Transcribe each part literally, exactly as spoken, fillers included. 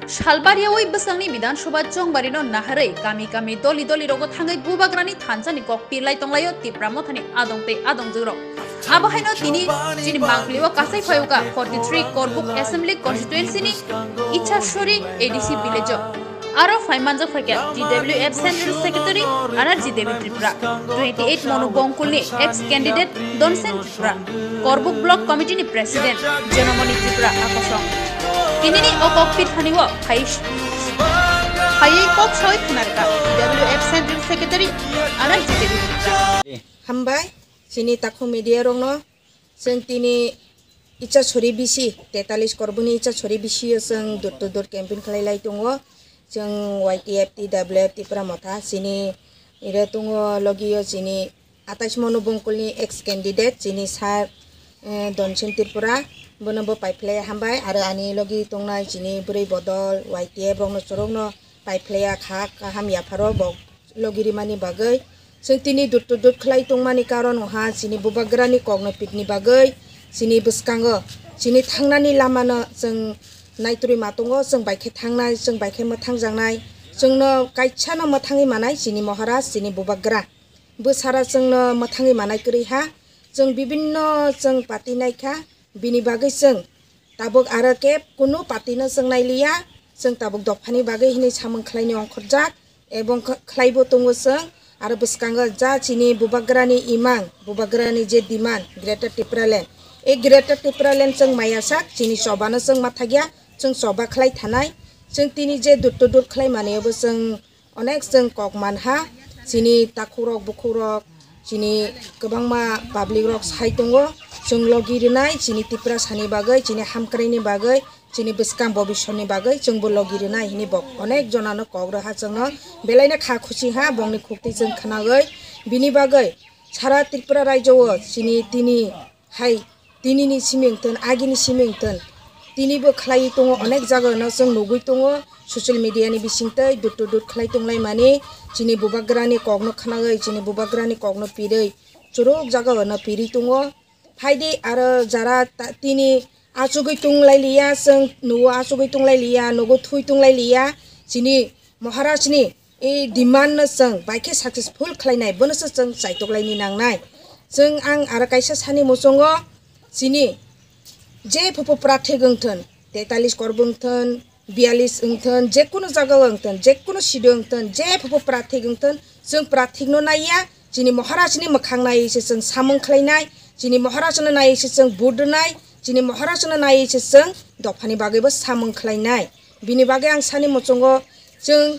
Salbariyawi bwsangni Bidhan Sabha chongbarino naharwi kami kami doli doli rogo thangwi Bubagrani thansani kok pirlai tonglaio Tipra Mothani adong tei adongjwkrok. Abo haino tini chini mangpili o kasai phaiuka forty three Korbuk Assembly Constituency ni Ichasori A D C village o. Aro phai manjak phaikha T W F Central Secretary Anerji Devi Tripura, twenty eight Monu Bongkulni ex candidate Donsen Tripura, Korbuk Block Committee ni President Jonamoni Tripura akosong. Tinini o kok pirthani o phai phaiwi kok sawi khwnarwkha T W F Central Secretary Anerji Devi Tripura. Hambai, chini takhuk media rokno, chwng tini Ichasori bisi, tetalis Korbukni Ichasori bisio chwng door to door campaign khlai lai tongo. Chwng Y T F T W F Tipra Motha, chini iro tongo logio chini atais Monu Bongkulni ex candidate, chini sir, eh, Donsen Tripura, bono bo paiphlai hambai, aro ani logi tongnai chini bwrwi bodol Y T F rokno chorokno paiphlaiya kha, kaham yapharo bo logi rimani bagwi. Chwng tini dut to dut khlai tongmani karon wngkha chini Bubagrani kokno pitni bagwi, chini bwskango chini thangnani lamano chwng naitrwi ma tongo, chwng bai khe thangnai, chwng bai khe mwthangjaknai, chwngno kaisano mwthangwi manai chini Maharaj, chini Bubagra. Bwsara chwngno mwthangwi manai kwrwi ha, chwng bibinno chwng party naikha, bini bagwi chwng tabuk aro khe kunu party no chwng nailiya, chwng tabuk dophani bagwi hinwi samung khlaini ongkhorjak, ebong kh-, khlaibo tongo chwng, aro bwskango ja chini Bubagrani imang, Bubagrani je demand, Greater Tipraland, e Greater Tipraland chwng maya sak, chini chobano chwng mathakya, chwng choba khlai thanai, chwng tini je dut to dut khlai manwi obo chwng onek chwng kok manha, chini takhukrok bukhukrok, chini kwbangma public rok sai tongo, chwng logi rwnai, chini Tiprasani bagwi, chini hamkraini bagwi, chini bwskang bobiswrni bagwi chwngbo logi rwnai hinwi bo onek jonano kok rwha chwngno, belaino kha khusi ha bongni khuktwi chwng khwnagwi, bini bagwi sara Tripura rajyo o chini tini hai tinini simi wngthun, agini simi wngthun, tinibo khlaiwi tongo, onek jagao no chwng nugwi tongo, social media ni bisingtwi dut to dut khlai tonglaimani, chini Bubagrani kokno khwnagwi, chini Bubagrani kokno pirwi, churuk jagao no pirwi tongo. Phaidi aro jara ta-, tini achugwi tonglai liya, chwng nugo achugwi tonglai liya, nugo thui tonglai liya, chini Maharajni e demand no chwng bai khe successful khlainai, bono se chwng chaitoklaini nangnai. Chwng ang aro kaisa sani muchungo, chini je phupu prathik wngthun, tetalis Korbuk wngthun, biyalis wngthun, jekunu jagao wngthun, jekunu sido wngthun, je phupu prathik wngthun, chwng prathikno naiya, chini Maharajni mwkhang naiwi se chwng samung khlainai, chini Maharajno naiwi se chwng vote rwnai, chini Maharajno naiwi se chwng dophani bagwibo samung khlainai. Bini bagwi ang sani muchungo, chwng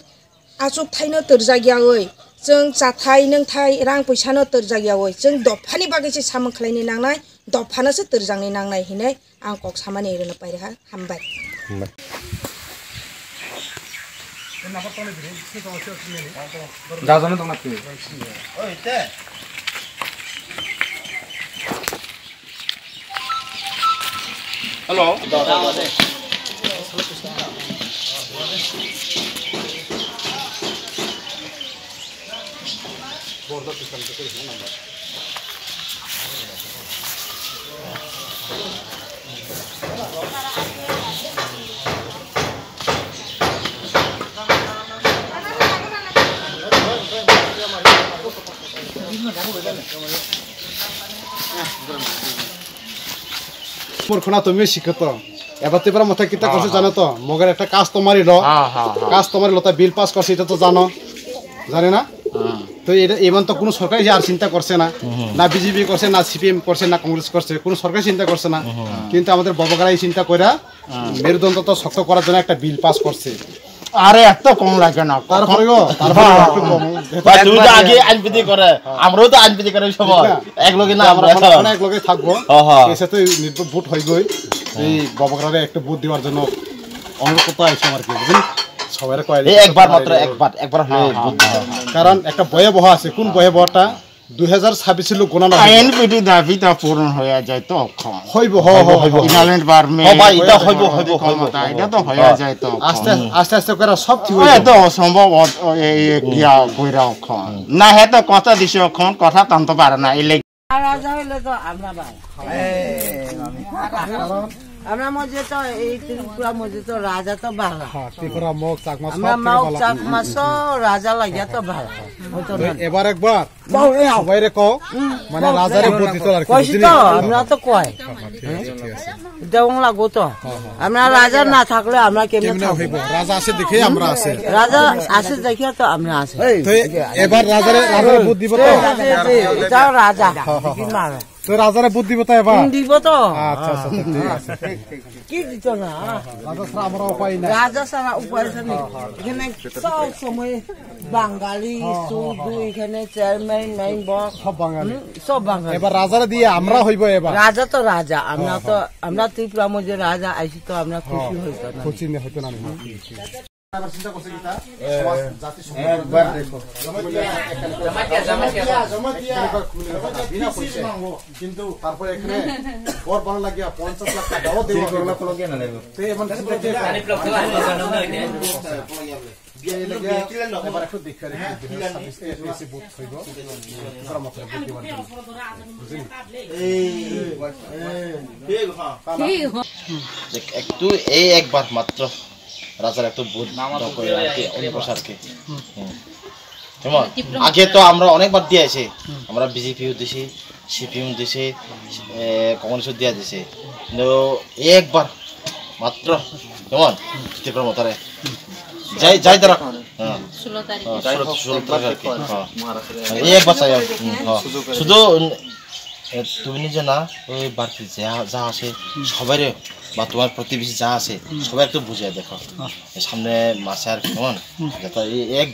achuk thaino twrjak yawi, chwng chathai nwngthai rang puisano twrjak yawi, chwng dophani bagwi se samung khlaini nangnai, dophano se twrjakni nangnai hinwi ang kok samani rwna pairaha. Hambai. Hambai. Jajano tongna twi. Hello. Murkhona tumi sikhe to. Eba Tipra Motha kita korse jano to. Moger ekta customary law. Customary law ta bill pass korse, eta to jano. Jane na? To eta eman to kuno sorkar je ar chinta korse na. Na B J P korse, na C P M korse, na Congress korse. Kuno sorkar chinta korse na. Kintu amader Bobagrai chinta koira মেরুদণ্ডটা শক্ত করার জন্য একটা bill pass করছে। আরে, এত কম লাগে না। তারপরেও, তারপরেও একটু কম। ভাই, তুমি তো আগে আইনপিতি করে, আমরাও তো আইনপিতি করে ওই সময়। ঠিক না? এক লগে না, আমরা আমরা এখন। এখন এক লগে থাকবো। হ্যাঁ, হ্যাঁ। এসাথে নির্ভর ভোট হইবই। এই ববগরারে একটু ভোট দেওয়ার জন্য অনুরোধ করতে আইসি আর কি, বুঝলি? সবাই কয় এই একবার মাত্র, একবার, একবার হলে ভোট দিতে হবে। কারণ একটা ভয়াবহ আছে। কোন ভয়াবহটা? দুই হাজার ছাব্বিশে লোক গণনা হবে। আইনপিতি দাবিটা পূরণ হয়ে যায় তখন। হইব, হ, হ, হইব, হ। ইনালেন্ট পারমিট, হ ভাই, এটা হইব, হইব, হইব, ক্ষমতা, হইব। এটা তো হয়ে যায় তখন। আস্তে, আস্তে, আস্তে করে সব ঠিক হয়ে যাবে। এত অসম্ভব, অ-, অ-, এ-, এ-, ইয়া কইরা অখন। না, হে তো কথা দিছে অখন, কথা টানতে পারে না, এই লেগে। রাজা হইলে তো আমরা ভাই। এই, আমি। কারণ আমরা মধ্যে তো এই ত্রিপুরা মধ্যে তো রাজা তো বালা। হ্যাঁ, ত্রিপুরা, মগ, চাকমা সব আমরা থেকে মগ, বালা। চাকমা সব রাজা লাগিয়া তো বালা। হয়তো তো না। এবার একবার বাবু, এই আও। সবাইরে কও, হুম, মানে কও, রাজারে কও। ভোট দিতে আর কি, কইছি বুঝলি? তো, আমরা তো কই। হ্যাঁ, ঠিক আছে, ঠিক আছে। দেওয়াং লাগবো তো। হ্যাঁ, হ্যাঁ। আমরা রাজা না থাকলে আমরা কেমনে কেমনে থাকবো? হইব? রাজা আছে দেখে আমরা আছে। রাজা আছে দেখিয়া তো আমরা আছি। তো এবার রাজারে, রাজারে ভোট দিব তো? এই, এই, এই, এটাও রাজা। হ্যাঁ, হ্যাঁ, হ্যাঁ। তো রাজারে ভোট দিব তো এবার? হুম, দিব তো। আচ্ছা, আচ্ছা, আচ্ছা, ঠিক আছে। কি দিত না? রাজা ছাড়া আমরা উপায় নাই। রাজা ছাড়া উপায় আছে নি? এখানে সব সময় বাঙালি, হ্যাঁ, হ্যাঁ, শুধু হ্যাঁ। এখানে চেয়ারম্যান, মেম্বার, সব বাঙালি। হুম, সব বাঙালি। এবার রাজারে দিয়ে আমরা হইব এবার। রাজা তো রাজা, আমরা হ্যাঁ, তো, হ্যাঁ। আমরা ত্রিপুরা মধ্যে রাজা আইছি তো আমরা খুশি হ্যাঁ, হইতো না। খুশি নি হইতো না নি। আবার চিন্তা করছে কিতা? এ, সমাজ, জাতি, সমাজ। একবার দেখো। জমাতিয়া, জমাতিয়া, জমাতিয়া। বিনা পয়সায়। কিন্তু তারপরে এখানে ঘর ভাড়া লাগিয়া পঞ্চাশ লাখ টাকাও দেওয়া ঠিক হইল। করলা, ফলো কেন নেব? তো এমন চিন্তা কি? বিয়ে লাগে, এবার একটু দেখে আর কি, দুই হাজার ছাব্বিশ এসে ভোট হইব। তারা মাত্র ভোট দিবার জন্য। বুঝলি? এই, এই, এই, দেখ, একটু এই একবার মাত্র রাজার একটু ভোট দেওয়া করে আর কি, অনুপ্রসার আর কি। হুম। কেমন? আগে তো আমরা অনেকবার দিয়ে আছি, আমরা বিজেপিও দিছি, সিপিএম দিছি, এ, কংগ্রেসও দিয়ে দিছি, কিন্তু একবার মাত্র, কেমন? ত্রিপুরা মতারে যাই, যাই তারা। হ্যাঁ। ষোলো তারিখ। হ্যাঁ, ষোলো, ষোলো তারিখ আর কি। হ্যাঁ। এই একবার চাই, হুম, হ্যাঁ। শুধু এ, তুমি নিজে না, ওই বাড়িতে যা, যা আছে, সবাইরে, বা তোমার প্রতিবেশী যা আছে, সবাই একটু বুঝিয়ে দেখো। হ্যাঁ। সামনে মাসে আর কেমন? হুম। যাতে এই এক